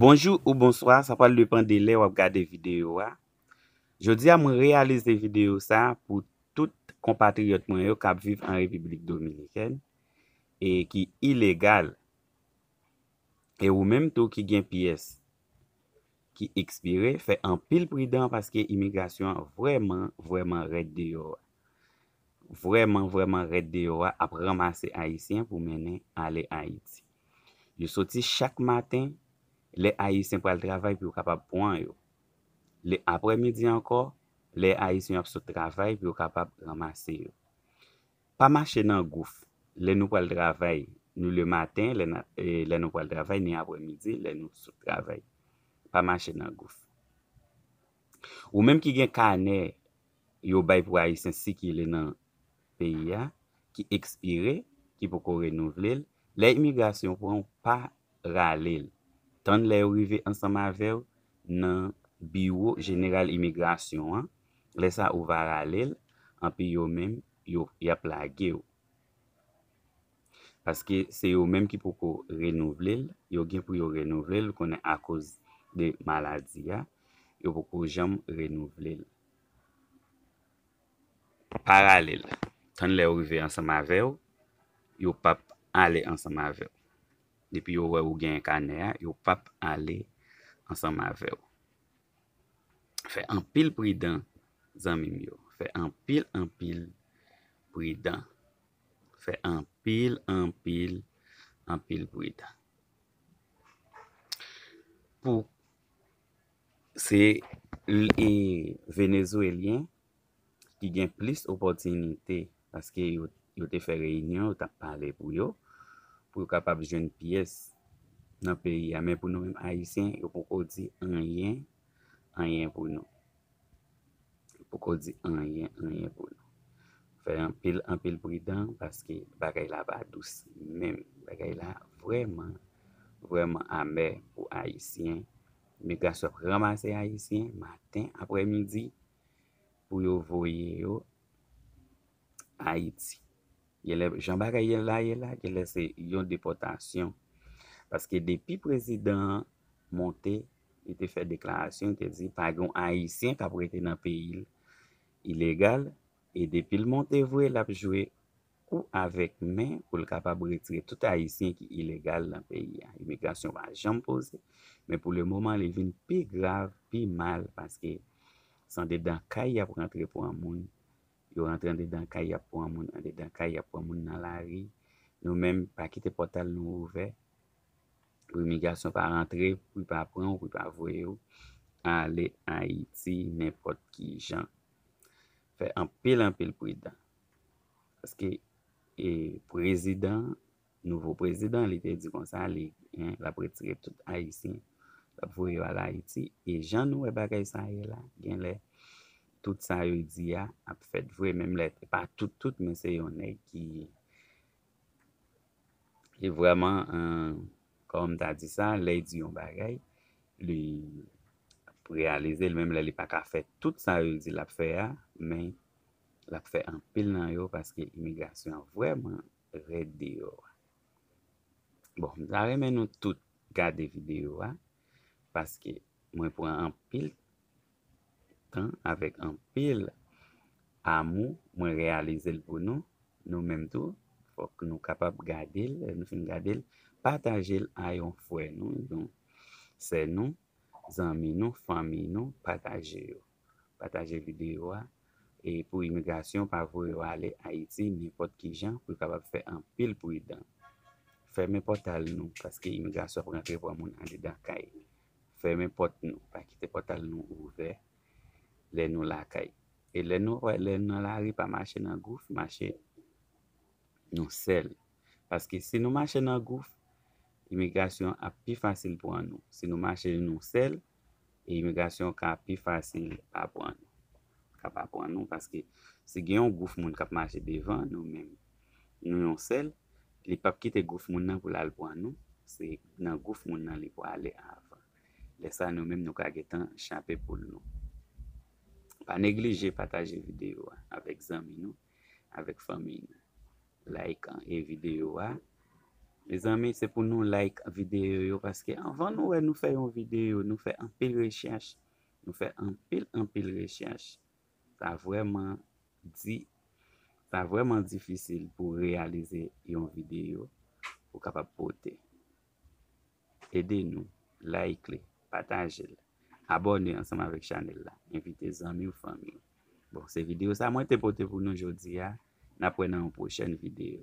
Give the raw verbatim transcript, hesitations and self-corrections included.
Bonjou ou bonswa, sa pral depann de lè w ap gade videyo a. Jodi a, mwen reyalize videyo sa a pou tout konpatriyòt mwen yo k ap viv an Repiblik Dominikèn e ki ilegal. E ou menm tou ki gen pyès ki ekspire, fè anpil pridan paske imigrasyon an vrèman, vrèman rèd deyò a. Vrèman, vrèman rèd deyò a ap ranmase Ayisyen pou mennen ale Ayiti. Yo soti chak maten, lè Ayisyen pral travay pou yo kapab pran yo. Lè aprèmidi ankò, lè Ayisyen yo ap sot travay pou yo kapab ranmase yo. Pa mache nan gouf. Lè nou pral travay, ni le maten, lè, na- e, lè nou pral travay, ni aprèmidi, lè nou sot travay. Pa mache nan gouf. Ou menm ki gen kanè yo bay pou Ayisyen sikile nan peyi a, ki ekspire, ki poko renouvle l, lè imigrasyon pran w, pa rale l. Tann lè yo rive ansanm avè w nan biwo jeneral imigrasyon an. Lè sa a, ou va rale l, anpi yo menm, yo, y ap lage w. Paske se yo menm ki poko renouvle l, yo gen pou yo renouvle l, ou konnen akoz de maladi a, yo poko janm renouvle l. Pa rale l. Tann lè yo rive ansanm avè w, yo p ap ale ansanm avè w. Depi yo wè ou gen kanè a, yo p ap ale ansanm avè w. Fè anpil pridan, zanmi m yo. Fè anpil, anpil pridan. Fè anpil, anpil, anpil pridan. Pou se l- e Venezwelyen ki gen plis opòtinite, paske yo, yo te fè reyinyon, yo t ap pale pou yo, pou yo kapab jwenn pyès nan peyi a. Men pou nou menm Ayisyen, yo poko di anyen, anyen pou nou. Yo poko di anyen, anyen pou nou. Fè anpil, anpil pridan, paske bagay la pa dous menm. Bagay la vrèman, vrèman amè pou Ayisyen. Imigrasyon ap ranmase Ayisyen maten, aprèmidi, pou yo voye yo Ayiti. Genlè, jan bagay la ye la, genlè se yon depòtasyon. Paske depi prezidan an monte, li te fè deklarasyon, li te di pa gen yon Ayisyen k ap rete nan peyi l ilegal, e depi l monte vre, l ap jwe kou avèk men pou l kapab retire tout Ayisyen ki ilegal nan peyi a. Imigrasyon pa janm poze, men pou le moman, li vin pi grav, pi mal, paske se andedan kay y ap rantre pran moun. Yo rantre andedan kay, y ap pran moun andedan kay, y ap pran moun nan lari. Nou menm, pa kite pòtal nou ouvè pou imigrasyon pa rantre, pou y pa pran w, pou y pa voye w ale Ayiti nenpòt ki jan. Fè anpil, anpil pridan. Paske, e, prezidan, nouvo prezidan, li te di konsa, li, en, l ap retire tout Ayisyen, l ap voye yo al Ayiti. E jan nou wè bagay sa ye la, genlè, tout sa yo di a ap fèt vre, menm lè, pa tout, tout, men se yon nèg ki, ki vrèman, en, kòman m ta di sa, lè l di yon bagay, li ap reyalize l, menm lè li pa ka fè tout sa yo di l ap fè a, men l ap fè anpil nan yo, paske imigrasyon an vrèman rèd deyò a. Bon, m ta renmen nou tout gade videyo a, paske mwen pran anpil tan avèk anpil amou, mwen reyalize l pou nou. Nou menm tou, fòk nou kapab gade l. Lè nou fin gade l, pataje l a yon frè nou, yon sè nou, zanmi nou, fanmi nou, pataje yo. Pataje videyo a. E pou imigrasyon pa voye yo ale Ayiti nenpòt ki jan, pou yo kapab fè anpil pridan. Fèmen pòtal nou, paske imigrasyon ap rantre pran moun andedan kay. Fèmen pòt nou, pa kite pòtal nou ouvè lè nou lakay. E lè nou, lè nou nan lari, pa mache nan gouf, mache nou sèl. Paske si nou mache nan gouf, imigrasyon ap pi fasil pran nou. Si nou mache nou sèl, e imigrasyon ka pi fasil pa pran nou. Ka pa pran nou, paske si gen yon gouf moun k ap mache devan nou menm, nou yon sèl, li p ap kite gouf moun nan pou l al pran nou. Se nan gouf moun nan li prale avan. Lè sa, nou menm, nou ka gentan chape poul nou. Pa neglije pataje videyo a avèk zanmi nou, avèk fanmi nou. Like e videyo a, Mezanmi, se pou nou like videyo yo, paske anvan nou wè nou fè yon videyo, nou fè anpil rechèch. Nou fè anpil, anpil rechèch. Sa vrèman di, sa vrèman difisil pou reyalize yon videyo pou kapab pote. Ede nou, like li, pataje l, abòne ansanm avèk chanèl la, envite zanmi w, fanmi w. Bon, se videyo sa mwen te pote pou nou jodi a. N ap wè nan yon pwochèn videyo.